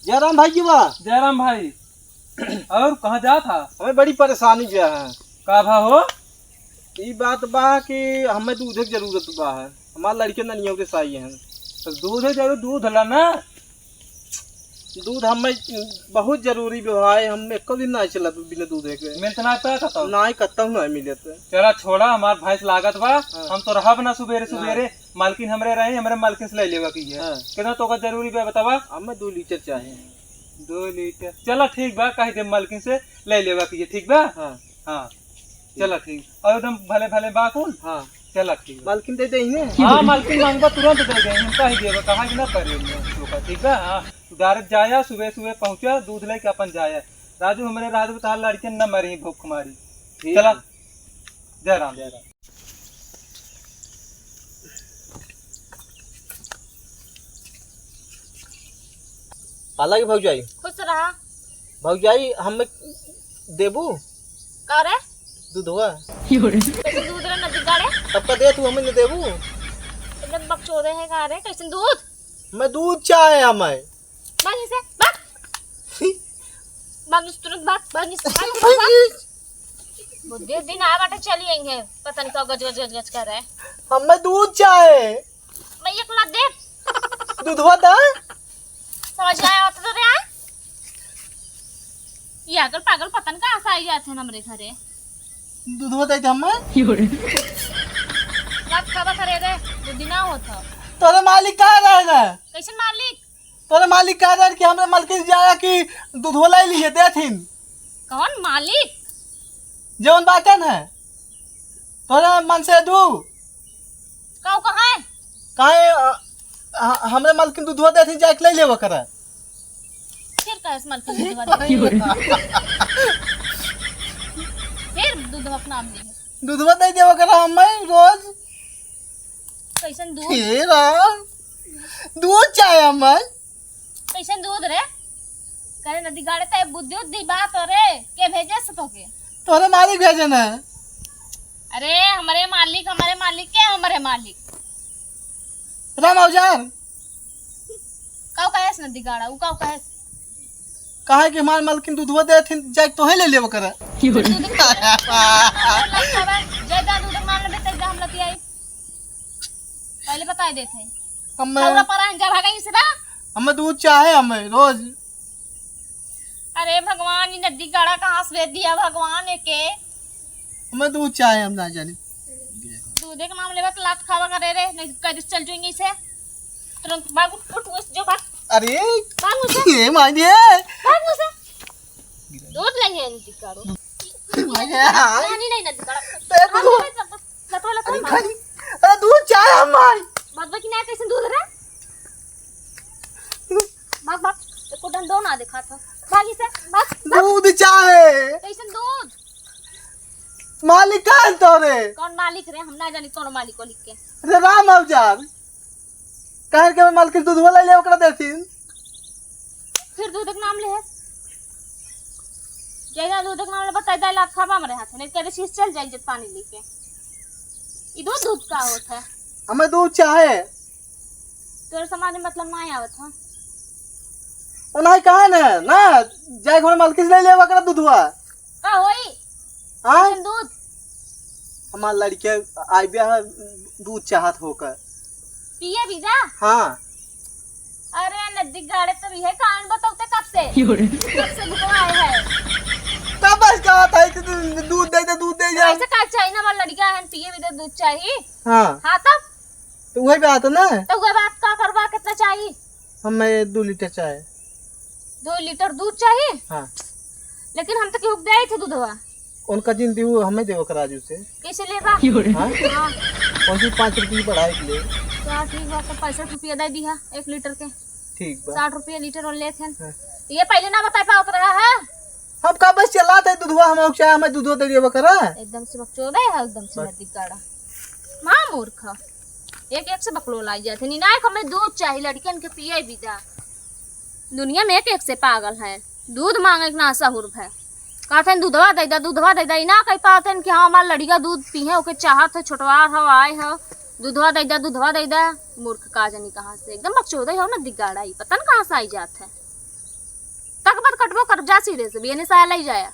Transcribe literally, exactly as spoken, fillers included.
जयराम भाई की बा। जयराम भाई, और कहाँ जात हा? हमें बड़ी परेशानी बा है। का भा हो? ई बात बा कि हमें दूधे के जरूरत बा है, हमार लड़के ननिया के साई हैं। तो दूधे जरूर दूध ला ना। दूध हमें बहुत जरूरी बा भाई, हम एको दिन ना चलत बिना दूधे के। मैं इतना पे कहता हूँ। ना ही कत्ता हूँ ना मिलत। चला छोड़ा, हमार भैंस लागत बा, हाँ। हम तो रहब ना सुबेरे ना। सुबेरे। मालकिन हमरे रहे, हमरे मालकिन से ले लेवा की है। हाँ। कितना तोका जरूरी बा बतावा? हमें दो लीटर चाहे। दो लीटर, चला ठीक बा, कह दे मालकिन से ले लेवा की है, ठीक बा? हाँ। हाँ, चला ठीक। और एकदम भले भले बा कुल? हाँ। चला ठीक बा। मालकिन दे दे इन्हें। हाँ, मालकिन मांगबा तुरंत दे दे, इनका ही देबा, कहा कि ना करे इन्हें तोका, ठीक बा? हाँ, तू direct जाया, सुबह सुबह पहुँचा, दूध लेके अपन जाया। राजू, हमरे राजू, तार लड़के न मरी भूख मारी। ठीक चला। है। जय राम। जय राम। पाला की भौजाई। खुश रहा। भौजाई, हमें देबू? का रे? दूधवा। कैसे दूध रे नदी गाड़े? सबका दे, तू हमें न देबू? एकदम बकचोदे है का रे? कैसे दूध? मैं दूध चाहे हमें। भाग इसे, भाग। भाग इस तुरंत भाग, भाग इस, भाग इस, भाग। बुद्धि दिन आ बाटे चली आई है, पता नहीं का गज गज गज गज कर रहा है। हमें दूध चाहे। मैं एक लाख दे। दूधवा दा। समझ आया होता तो रे, आए? ये अगल पागल पता नहीं कहाँ से आई जाते हैं हमरे घरे। दूधवा दे दे हमें। रात खावा करे रे, बुद्धि ना होता। तोरे मालिक कहाँ रहेगा? कैसे मालिक? तोरे मालिक कह रहे कि हमरे मालकिन जाया कि दूधवा लाई लिए देथिन। कौन मालिक? जवन बाटन है। तोरे मन से दू। काऊ कहाँ है? काहे, अ, अ, हमरे मालकिन दूधवा देथिन, जाके ले लेवा करा। फिर कहे से मालकिन दूधवा दे। फिर दूधवा के नाम लिए। दूधवा दे देवा करा हमें रोज। कैसन दूध? हे राम, दूध चाहे हमें। कैसन दूध रे? करे नदी गाड़े ते बुद्धि उद्धि बात हो रे, के भेजे से तोके? तोरे मालिक भेजे न। अरे हमरे मालिक, हमरे मालिक, के हमरे मालिक? राम औजार। काऊ कहेस नदी गाड़ा, ऊ काऊ कहेस? काहे कि हमार मालकिन दूधवा देथिन, जाके तोहे ले लेवा करा। दूध के जय दा दूध मान लेबे, तब हम लतियाई। पहले बताई देत है। हमें खौरा परान जा भागा इसे बा। हमें दूध चाहे, हमें रोज। अरे भगवान, ई नदी गाड़ा कहाँ से भेज दिया भगवान एके? हमें दूध चाहे, हम ना जानी। दूधे के मामले में तो लात खावा करे रे, नहीं कह दे चल जाएंगे इसे। तुरंत भाग, उठ, उठ, उठ, जो भाग। अरे, भाग उसे। ये माय दिए। भाग उसे। दूध नहीं है नदी गाड़ो। माय दिए। पानी नहीं नदी गाड़ा। ते दूध। लतो, लतो, अरे मार। खाली, अरे दूध चाहे हमार। बात बाकी ना कैसन दूध रे? भाग, भाग। एको डंडो ना देखा था। भाग इसे, भाग, भाग। दूध चाहे। कैसन दूध? मालिक का है तोरे? कौन मालिक रे? हम ना जानी कौन मालिक को लिख के। रे राम औजार। काहे के मालकिन दूधवा ले ले ओकरा देथिन। फिर दूध के नाम ले है। जैसा दूध के नाम ले बताई दे लात खाबा हमरे हाथ, नहीं करे शीश चल जाई जब पानी लेके। ई दूध, दूध का होत है? हमें दूध चाहे। तोरे समाज में मतलब ना आवत है। ओ नहीं कहा ना, ना, जाए घर मालकिन से ले ले ओकरा दूधवा। का होई? हाँ? कैसन दूध? हमार लड़के आइबे है, दूध चाहत होकर। पिए भी जा? हाँ। अरे नदी गाड़े तो भी है, कान बताओ ते कब से? कब से भुकवा आए है? कब बस कहा था कि तू दूध दे दे, दूध दे तो जा। ऐसे का चाहिए ना, हमार लड़का है, पिए भी दे, दूध चाहिए। हाँ। हाँ तब? तो वही बात है ना। तो वही बात का करबा, कितना चाहिए? हमें दो लीटर चाहे। दो लीटर दूध चाहिए? हाँ। लेकिन हम तो केहू के दे थे दूधवा। उनका जिन दिहू हमें देवे के राजू से। कैसे लेबा? हाँ? हाँ। कौन सी पाँच रुपये बढ़ाए के लिए? तो ठीक बा, तो पैंसठ रुपया दे दिया एक लीटर के। ठीक बा। साठ रुपया लीटर और लेत हैं। हाँ। ये पहले ना बताए पावत रहा है। हम का बस चला थे दूधवा, हम चाहे हमें दूधवा दे देवे करा। एकदम से बकचोदे है, एकदम से बस। नदी काड़ा। माँ मूर्ख। एक एक से बकलोल आई जाते। निनायक हमें दूध चाही, लड़कन के पिए भी दा। दुनिया में एक एक से पागल है। दूध मांगे के ना सहूर भय। कहते हैं, "दूधवा दे दा, दूधवा दे दा।" ई ना कह पाते हैं कि हाँ, हमार लड़िका दूध पीहे, ओके चाहत है, छोटवार हो, आए हो, "दूधवा दे दा, दूधवा दे दा।" मूर्ख का जानी कहाँ से, एकदम बकचोदे हो ना, दिगाड़ा ही, पता न कहाँ से आई जात है। तक मत कटबो कर, जा सीधे से, बियने साया लई जाया।